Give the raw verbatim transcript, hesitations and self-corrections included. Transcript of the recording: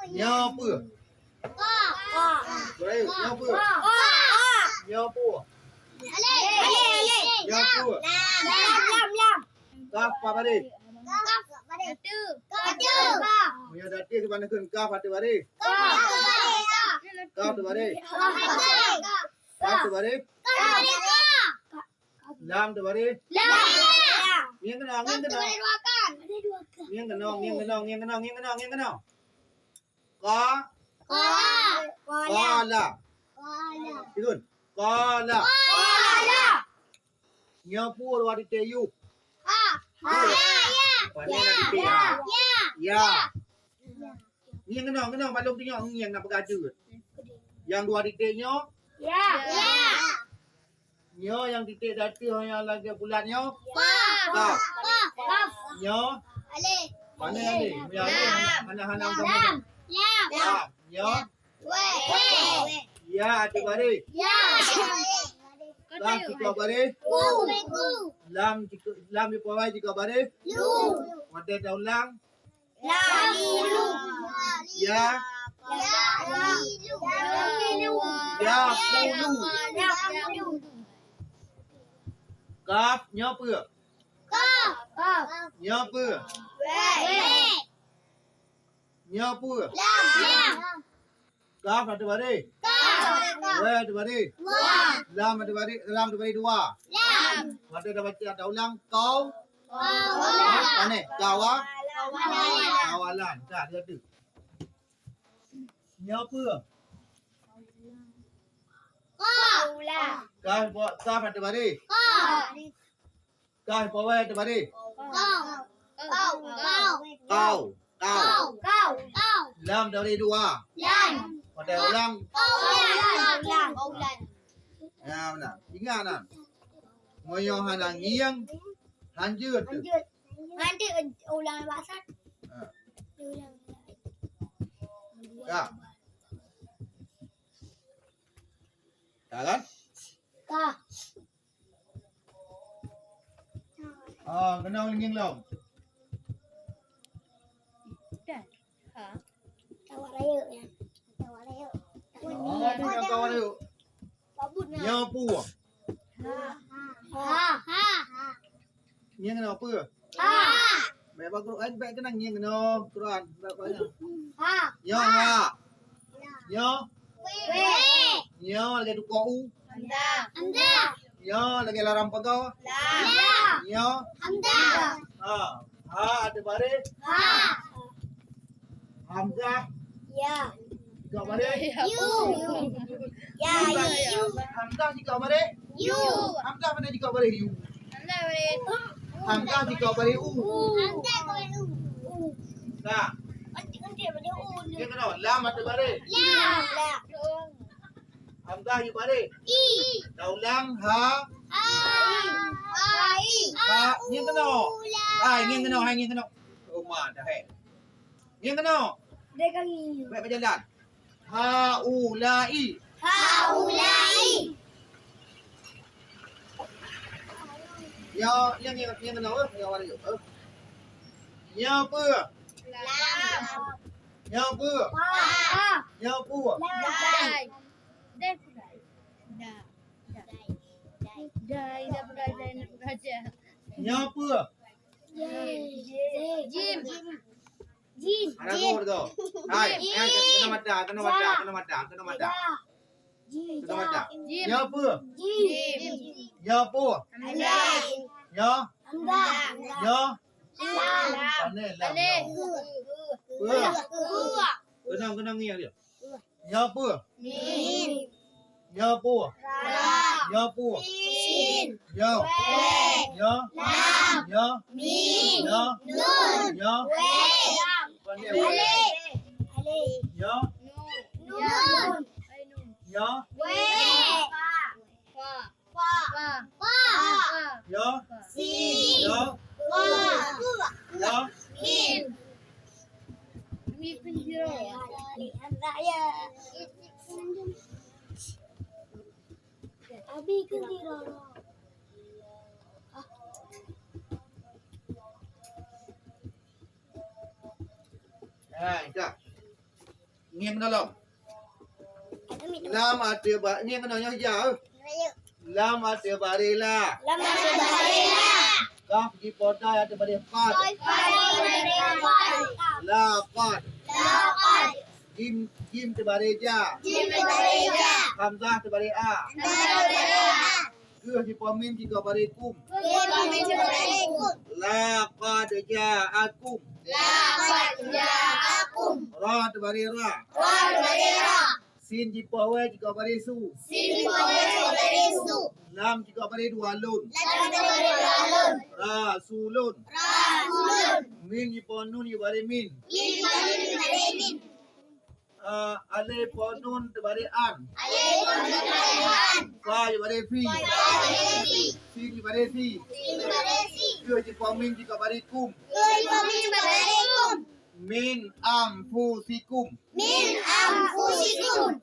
Nyoe peue? Ka. Ka. Nyoe peue? Ka. Nyoe peue? Alif. Alif. Nyoe peue? Lam. Lam. Lam. Kaf pat baréh? Kaf pat baréh? Datu. Datu. Meunyoe datu, kiban kheun kaf pat baréh? Kaf. Kaf pat baréh? Kaf pat baréh? Lam pat baréh? Lam. Ngieng keunoe, ngieng keunoe. Ngieng keunoe, ngieng keunoe, ngieng keunoe, ngieng keunoe, ngieng keunoe. Ka. Qala. Qala. Qala. Ikut. Qala. Qala. Nyoe peue dua titik yôh? Ha. Ha. Ya. Pandai na titik ya. Ya. Ya. Ngieng keunoe, keunoe, bak lôn teungoh ngieng na peugah jeuet. Nyang dua titik nyoe? Ya. Ya. Nyoe nyang titik di ateueh nyang lagèe bulat nyoe? Fa. Kaf. Kaf. Nyoe? Alif. Mana alif? Nyoe alif. Lam. Hana, hana. Lam. Lam. Lam. Nyoe? Wé. Wé. Ya, ateueh baréh. Ya. Kaf sikok baréh. Ku. Ku. Lam sikok, lam di bawah sikok baréh. Lu. Watèe taulang. Yaqulu. Ya. Yaqulu. Yaqulu. Yaqulu. Kaf, nyoe peue? Kaf. Kaf. Nyoe peue? Wé. Wé. Nyoe peue? Lam. Lam. Kaf ateueh baréh? Kaf. Wé ateueh baréh? Wa. Lam ateueh baréh, lam ateueh baréh dua? Lam. Watèe tabaca, taulang, kau? Kawalan. Ha? Pane? Kawa? Kawalan. Kawalan. Ka, dua tu. Nyoe peue? Kaf. Kaf, kaf ateueh baréh? Kaf. Kaf, po wai ateueh baréh? Kau. Kau. Kau. Kau. Kau. Kau. Kau. Lam dari dua. Lam. Watèe ulang. Kaulan. Kaulan. Ya, beuna. Ingat na. Meunyoe hana ngieng, hanjeuet. Hanjeuet. Nanti ulang bahasa. Ha. Ya. Ka kan? Ka. Ah, keunoe ngieng lom. Dah. Ha. Tawak rayeuk, ya. Tawak rayeuk. Oh, nyoe tawak rayeuk. Babut na. Nyoe peue? Ha. Ha. Ha. Ngieng keunoe peue? Ha. Bèk bak Quran, bèk keunan ngieng keunoe Quran. Bèk banyak. Ha. Nyoe ha. Nyoe? Wé. Nyoe lagèe tukoe u? Hamzah. Hamzah. Nyoe lagèe laram pagoe? Lam. Nyoe? Hamzah. Ha. Ha ateueh baréh? Ha. Hamzah. Ya. Sikok baréh? Yu. Ya, Hamzah. Yu. Hamzah sikok baréh? Yu. Hamzah pane sikok baréh? Yu. Hamzah baréh. Hamzah sikok baréh u. Hamzah sikok baréh u. Nah. Ngieng keunoe, lam ateueh baréh? Lam. Hamzah ateueh baréh? I. Taulang, ha? Ha. Ha. Ngieng keunoe. Hai, ngieng keunoe, hai, ngieng keunoe. Oh, ma dah, hai. Ngieng keunoe. Dek kami. Baik berjalan. Haulai. Haulai. Ya, ya, ya, ya, kena, eh, ya, wali, eh. Ya apa? Lam. Ya apa? Fa. Ya apa? Lam. Dai. Dai. Da. Da. Dai, da, dai, da. Ya apa? Jim. Jim. Jim. Ada gol tu. Hai, hai, kena mata, kena mata, kena mata, kena mata. Jim. Kena mata. Jim. Ya apa? Jim. Ya apa? Hamzah. Ya? Hamzah. Ya? Lam. Pané lam. Alif. Ya. Ua. Ua. Kenang, kenang ni dia. Ya apa? Mim. Ya apa? Ra. Ya apa? Sin. Ya. Wé. Ya. Lam. Ya. Mim. Ya. Nun. Ya. Wé. Bukan dia. Alif. Alif. Ya. Nun. Nun. Ya. Wé. Fa. Fa. Fa. Fa. Ya. Sin. Ya. Fa. Ya. Mim. Mim pun zero. Abi kan zero. Hai, dah. Ngieng keunoe lom. Lam ateueh ba-, ngieng keunoe nyoe ija, eh. Lam ateueh baré la. Lam ateueh baré la. Kaf jipoh dal ateueh baré qad. Kaf jipoh dal ateueh baré qad. La qad. La qad. Jim, jim teubaré ja. Jim teubaré ja. Hamzah teubaré a. Hamzah teubaré a. Keuh jipoh mim jikheun baré kum. Keuh jipoh mim jikheun baré kum. Laqad ja'akum. Laqad ja'akum. Ra teubaré ra. Ra teubaré ra. Sin jipoh wèe jikheun baré su. Sin jipoh wèe jikheun baré su. Lam jikheun baré dua lôn. Lam jikheun baré dua lôn. Rasulun. Rasulun. Mim jipoh nun jikheun baré min. Mim jipoh nun jikheun baré min. Ah, alif poh nun teubaré an. Alif poh nun teubaré an. Fa teubaré fi. Fa teubaré fi. Sin teubaré si. Sin teubaré si. Keuh jipoh mim jikheun baré kum. Keuh jipoh mim jikheun baré kum. Min anfusikum. Min anfusikum.